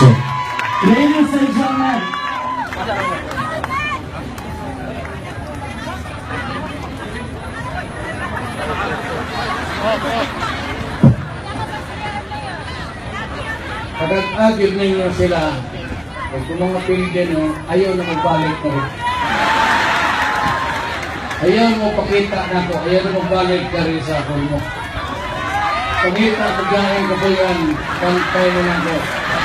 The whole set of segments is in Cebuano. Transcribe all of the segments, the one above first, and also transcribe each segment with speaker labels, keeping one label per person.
Speaker 1: Ladies and gentlemen,
Speaker 2: Kadagagil ninyo sila. Kung kung mga pilde nyo, ayaw na magbalik na rin. Ayaw mo pakita na ko, ayaw na magbalik ka rin sa akon mo. Pangita ko dyan kapuyan, pantay na lang ko.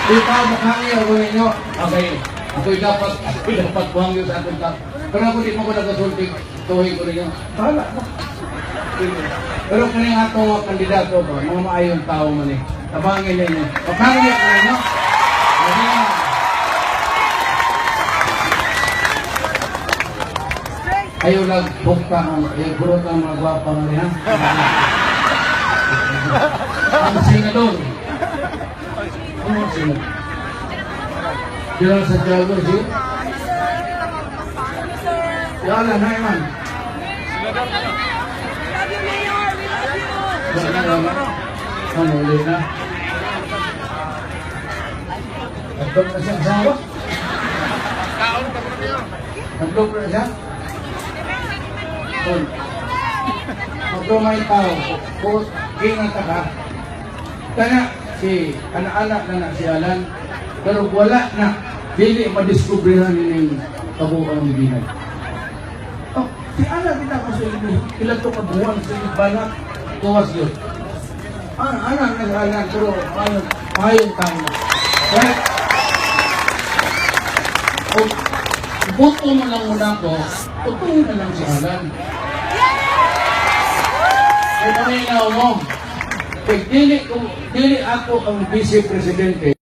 Speaker 2: Di pa makangyaw ko ninyo. Okay, ako'y dapat buhangyo sa akong tao. Pero ako di mo ko nagasulti, tuhin ko ninyo. Bahala ba? Pero kani ato mga kandidato ba, mga maayong tao man eh. Tabangin ninyo. Makangyo ko ninyo. Okay. Ayaw lang bukta ang, ayaw burot ang mga gwapa nga niya. Ang senador. Ano ang senador? General Santiago, si? Wala na, man.
Speaker 3: Love you, Mayor! We love you!
Speaker 2: Wala na, wala. Ano, ulit na? Nagdog na siya asawa? Nagdog na siya? Tol, magdumay tao, kung ingat ka, kana si anak-anak na na si Alan, pero wala na, dili madiskubrihan ni kabuang ni Binay. Oh, si Alan kita ko sa inyo, ilan to kabuan sa inyo, balak, tuwas yun. Anak na si Alan, pero ayon, ayon tao na. Right? O, boto mo lang muna ko, tutuhin na lang si Alan. Kaya paminaw mo, kay dili, kung dili ako ang vice presidente,